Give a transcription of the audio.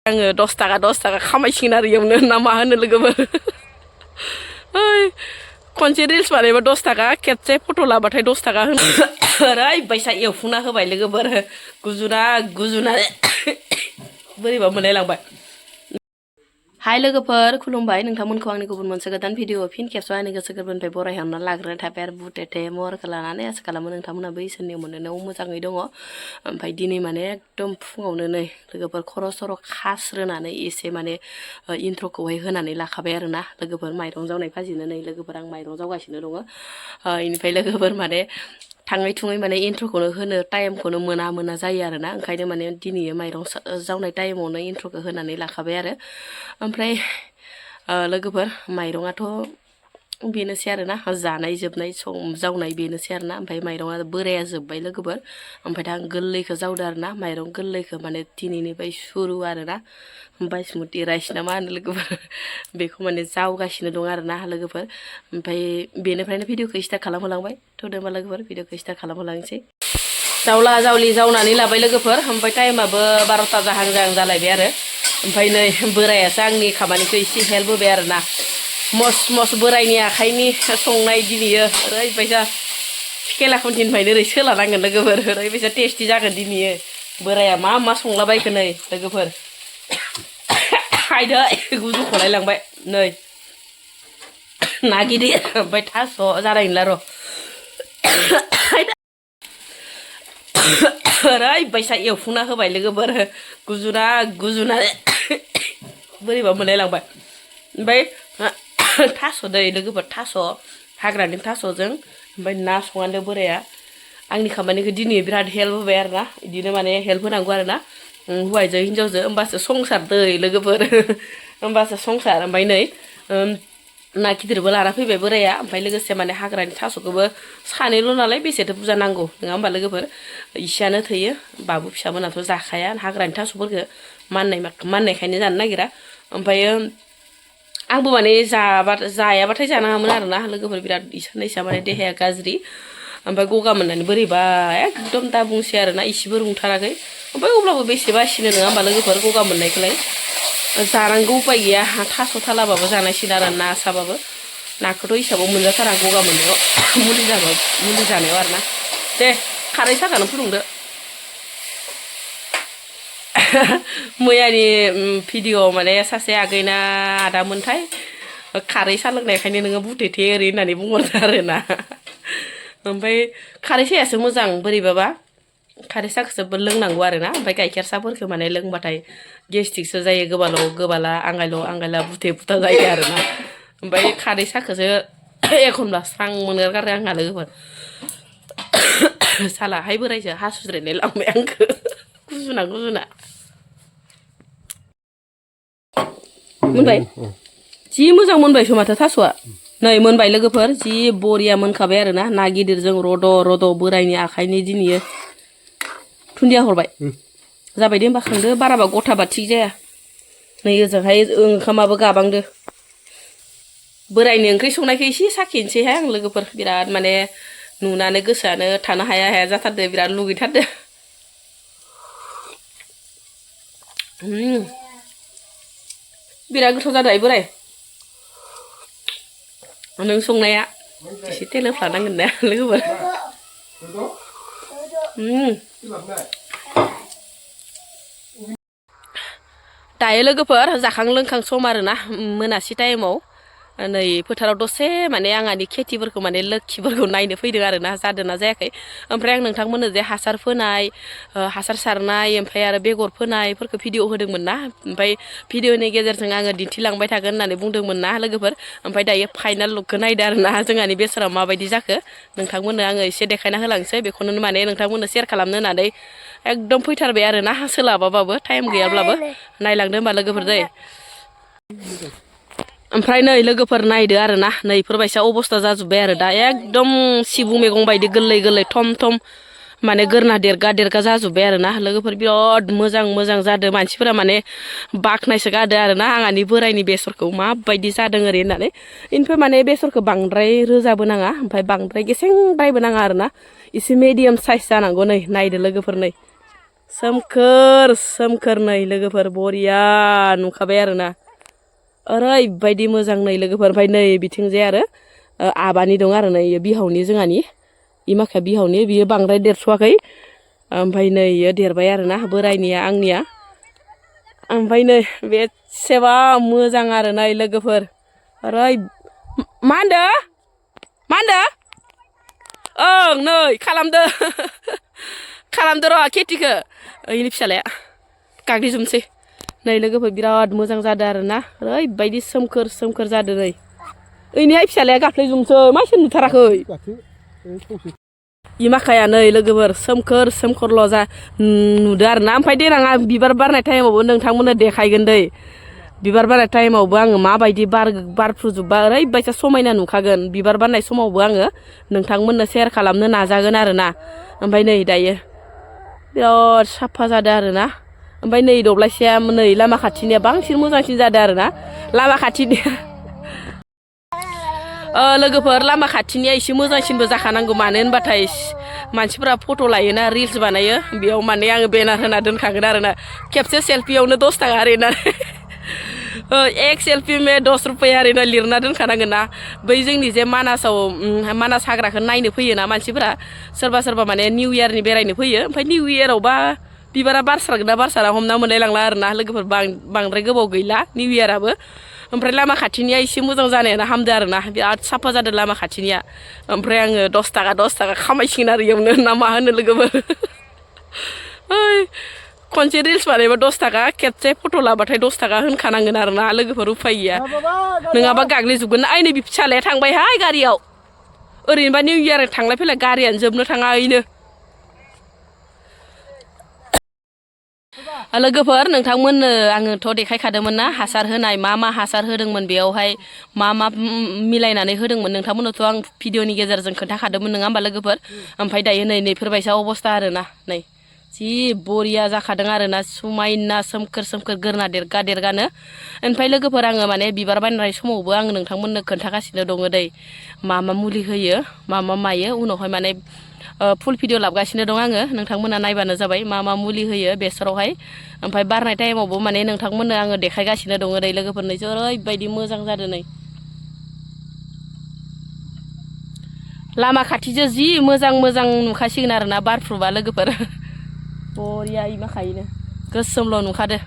आङो 10 थाखा खामायसिगोन आरो इयावनो ना मा होनो लोगोफोर खनसे रिल्स बानायबा 10 थाखा खेबसे फट' लाबाथाय 10 थाखा होनो ओरैबायसा एवफुंना होबाय लोगोफोर गुजुना बोरैबा मोनलायलांबाय हाय लोगोफोर खुलुमबाय नोंथांमोनखौ आंनि गुबुन मोनसे गोदान भिडिअ फिन खेबसे आंनि गोसो गोरबोनिफ्राय बरायहरना लाग्रोनाय थाबाय आरो बुटेटे महरखौ लानानै आसा खालामो नोंथांमोनाबो इसोरनि मोननायाव मोजाङै दङ ओमफ्राय दिनै माने एकदम फुङावनो नै लोगोफोर खर' सर' खास्रोनानै एसे माने इन्ट्र'खौहाय होनानै लाखाबाय आरोना लोगोफोर माइरं जावनाय फाजिनो नै लोगोफोर आं माइरं जावगासिनो दङ इनिफ्राय लोगोफोर माने थाङै थुङै माने इन्ट्र'खौनो होनो टाइमखौनो मोना जायो आरोना ओंखायनो माने दिनै माइरं जावनाय टाइमावनो इन्ट्र'खौ होनानै लाखाबाय आरो ओमफ्राय लोगोफोर माइरङाथ' बेनोसै आरोना जानाय जोबनाय जावनाय बेनोसै आरोना ओमफ्राय माइरङा बोराया जोब्बाय लोगोफोर ओमफ्राय दा आं गोरलैखौ जावदो आरोना माइरं गोरलैखौ माने दिनैनिफ्राय सुरु आरोना बायसमुति राइस ना मा होनो लोगोफोर बेखौ माने जावगासिनो दं आरोना लोगोफोर ओमफ्राय बेनिफ्रायनो भिडिअखौ स्टार्ट खालामहोलांबाय थ' होमबा लोगोफोर भिडिअखौ स्टार्ट खालामहोलांसै जावला जावलि जावनानै लाबाय लोगोफोर ओमफ्राय टाइमाबो 12ता जाहां जालायबाय आरो ओमफ्राय नै बोरायासो आंनि खामानिखौ एसे हेल्प होबाय आरोना मस बोरायनि आखाइनि संनाय दिनैयो ओरैबायसा खेला खन्थिनिफ्रायनो ओरै सोलानांगोन लोगोफोर ओरैबायसा टेस्टि जागोन दिनैयो बोराया मा संलाबायखो नै लोगोफोर आयदै गुजुखलायलांबाय नै ना गिदिर ओमफ्राय थास' जानाय नंला र' ओरैबायसा एवफुंना होबाय लोगोफोर गुजुना बोरैबा मोनलायलांबाय ओमफ्राय थास' दै लोगोफोर थास' हाग्रानि थास'जों ओमफ्राय ना संहान्दो बोराया आंनि खामानिखौ दिनै बिराद हेल्प होबाय आरोना बिदिनो माने हेल्प होनांगौ आरोना हौवाजों हिन्जावजों होमबासो संसार दै लोगोफोर होमबासो संसार ओमफ्राय नै ना गिदिरबो लाना फैबाय बोराया ओमफ्राय लोगोसे माने हाग्रानि थास'खौबो सानैल' नालाय बेसेथो बुरजा नांगौ नङा होमबा लोगोफोर इसेयानो थोयो बाबु फिसामोनाथ' जाखाया हाग्रानि थास'फोरखौ माननायखायनो जानो नागिरा ओमफ्रायो आंबो माने जायाबाथाय जानाङामोन आरोना लोगोफोर बिराद इसा माने देहाया गाज्रि ओमफ्राय गगा मोननानै बोरैबा एकदम दा बुंसै आरोना इसेबो रुंथाराखै ओमफ्राय अब्लाबो बेसे बासिनो नङा होमबा लोगोफोर गगा मोननायखौलाय जानांगौ उपाय गैया थास' थालाबाबो जानायसिन आरो ना साबाबो नाखौथ' हिसाबाव मोनजाथारा गगा मोननायाव मुलि जानायाव आरोना दे खारै सागानो फुदुंदो मैयानि भिडिअ माने सासे आगैना आदामोनथाय खारै सा लोंनायखायनो नोङो बुथेथे ओरै होननानै बुंहरदो आरोना ओमफ्राय खारै सायासो मोजां बोरैबाबा खारै साखौसो लोंनांगौ आरोना ओमफ्राय गाइखेर साफोरखौ माने लोंबाथाय गेस्ट्रिकसो जायो गोबाला आंगायला बुथे बुथा जायो आरोना ओमफ्राय खारै साखौसो एखनब्ला स्रां मोनगारो आंहा लोगोफोर सालाहाय बोरायसो हासुज्रायनाय लांबाय आंखौ गुजुना मोनबाय जि मोजां मोनबायसो माथो थास'आ नै मोनबाय लोगोफोर जि बरिया मोनखाबाय आरोना ना गिदिरजों रद' बोरायनि आखाइनि दिनैयो दुन्दिया हरबाय जाबाय दे होमबा खांदो बाराबा गथाबा थिग जाया नै ओजोंहाय ओंखामाबो गाबांदो बोरायनि ओंख्रि संनायखौ एसे साखिनोसैहाय आं लोगोफोर बिराद माने नुनानै गोसोआनो थानो हाया जाथारदो बिराद लुगैथारदो बिराद गोथाव जादों बोराय नों संनाया एसे तेलोफ्लानांगोन ना लोगोफोर दायो लोगोफोर जाखां लोंखां सम आरोना मोनासि टाइमाव नै फोथाराव दसे माने आंहानि खेथिफोरखौ माने लोखिफोरखौ नायनो फैदों आरोना जादोंना जायाखै ओमफ्राय आं नोंथांमोननो जे हासार फोनाय हासार सारनाय ओमफ्राय आरो बेगर फोनायफोरखौ भिडिअ होदोंमोन ना ओमफ्राय भिडिअनि गेजेरजों आङो दिन्थिलांबाय थागोन होननानै बुंदोंमोन ना लोगोफोर ओमफ्राय दायो फाइनाल लुकखौ नायदो आरोना जोंहानि बेसरा माबायदि जाखो नोंथांमोननो आङो एसे देखायना होलांसै बेखौनो माने नोंथांमोननो सेयार खालामनो होननानै एकदम फैथारबाय आरोना सोलाबाबाबो टाइम गैयाब्लाबो नायलांदो होमबा लोगोफोर दै ओमफ्राय नै लोगोफोर नायदो आरोना नै इफोरबायसा अबस्था जाजोब्बाय आरो दा एकदम सिबुं मैगं बायदि गोरलै थम माने गोरना देरगा जाजोब्बाय आरोना लोगोफोर बिराद मोजां जादों मानसिफोरा माने बाख्नायसो गारदो आरोना आंहानि बोरायनि बेसरखौ माबायदि जादों ओरै होननानै इनिफ्राय माने बेसरखौ बांद्राय रोजाबो नाङा ओमफ्राय बांद्राय गेसेंद्रायबो नाङा आरोना एसे मिडियाम साइज जानांगौ नै नायदो लोगोफोर नै सोमखोर सोमखोर नै लोगोफोर बरिया नुखाबाय आरोना ओरैबायदि मोजां नै लोगोफोर ओमफ्राय नै बिथिंजाय आरो आबानि दं आरो नै बिहावनि जोंहानि इमाखाया बिहावनि बियो बांद्राय देरस'वाखै ओमफ्राय नै इयो देरबाय आरोना बोरायनिया आंनिया ओमफ्राय नै बेसेबा मोजां आरो नै लोगोफोर मा होनदो ओं नै खालामदो र' खेथिखौ ओइनि फिसालाया गाग्लिजोबनोसै नै लोगोफोर बिराद मोजां जादों आरोना ओरैबायदि सोमखोर सोमखोर जादों नै ओइनिहाय फिसालाया गाफ्लेजोबनोसै मानसि नुथाराखै इमाखाया नै लोगोफोर सोमखोर सोमखोरल' नुदो आरोना ओमफ्राय देनां बिबार बारनाय टाइमावबो नोंथांमोननो देखायगोन दै बिबार बारनाय टाइमावबो आङो माबायदि बारफ्रुजोबबा ओरैबायसा समायना नुखागोन बिबार बारनाय समावबो आङो नोंथांमोननो सेयार खालामनो नाजागोन आरोना ओमफ्राय नै दायो बिराद साफा जादों आरोना ओमफ्राय नै दब्लायसेया नै लामा खाथिनिया बांसिन मोजांसिन जादों आरोना लामा खाथिनिया लोगोफोर लामा खाथिनिया एसे मोजांसिनबो जाखानांगौ मानो होनबाथाय मानसिफोरा फट' लायोना रिल्स बानायो बेयाव माने आङो बेनार होना दोनखागोन आरोना खेबसे सेल्फियावनो 10 थाखा ओरैनो एक सेल्फि में 10 रुपया ओरैनो लिरना दोनखानांगोन ना बै जोंनि जे मानास हाग्राखौ नायनो फैयोना मानसिफोरा सोरबा माने निउ इयारनि बेरायनो फैयो ओमफ्राय निउ इयारावबा बिबारा बारस्रागोन ना बारसारा हमना मोनलाय लांला आरोना लोगोफोर बांद्राय गोबाव गैला निउ इयाराबो ओमफ्राय लामा खाथिनिया एसे मोजां जानायानो हामदो आरोना बिराद साफा जादों लामा खाथिनिया ओमफ्राय आङो 10 थाखा खामायसिगोन आरो इयावनो ना मा होनो लोगोफोर खनसे रिल्स बानायबा 10 थाखा खेबसे फट' लाबाथाय 10 थाखा होनखानांगोन आरोना लोगोफोर उफाय गैया नङाबा गाग्लिजोबगोन ओइ नै फिसालाया थांबायहाय गारियाव ओरैनोबा निउ इयार थांलाय फैलाय गारियानो जोबनो थाङा ओइनो लोगोफोर नोंथांमोननो आङोथ' देखायखादोंमोन ना हासार होनाय मा हासार होदोंमोन बेयावहाय मा मिलायनानै होदोंमोन नोंथांमोननोथ' आं भिडिअनि गेजेरजों खोन्थाखादोंमोन नङा होमबा लोगोफोर ओमफ्राय दायो नै नैफोरबायसा अबस्था आरोना नै जि बरिया जाखादों आरोना समायना सोमखोर सोमखोर गोरना देरगानो ओमफ्राय लोगोफोर आङो माने बिबार बारनाय समावबो आङो नोंथांमोननो खोन्थागासिनो दङ दै मा मुलि होयो मा मायो उनावहाय माने फुल भिडिअ लाबोगासिनो दं आङो नोंथांमोना नायबानो जाबाय मा मुलि होयो बेसरावहाय ओमफ्राय बारनाय टाइमावबो माने नोंथांमोननो आङो देखायगासिनो दङ दै लोगोफोरनो ओरैबायदि मोजां जादों नै लामा खाथिजों जि मोजां नुखासिगोन आरोना बारफ्रुबा लोगोफोर बरिया इमाखायनो गोसोमल' नुखादो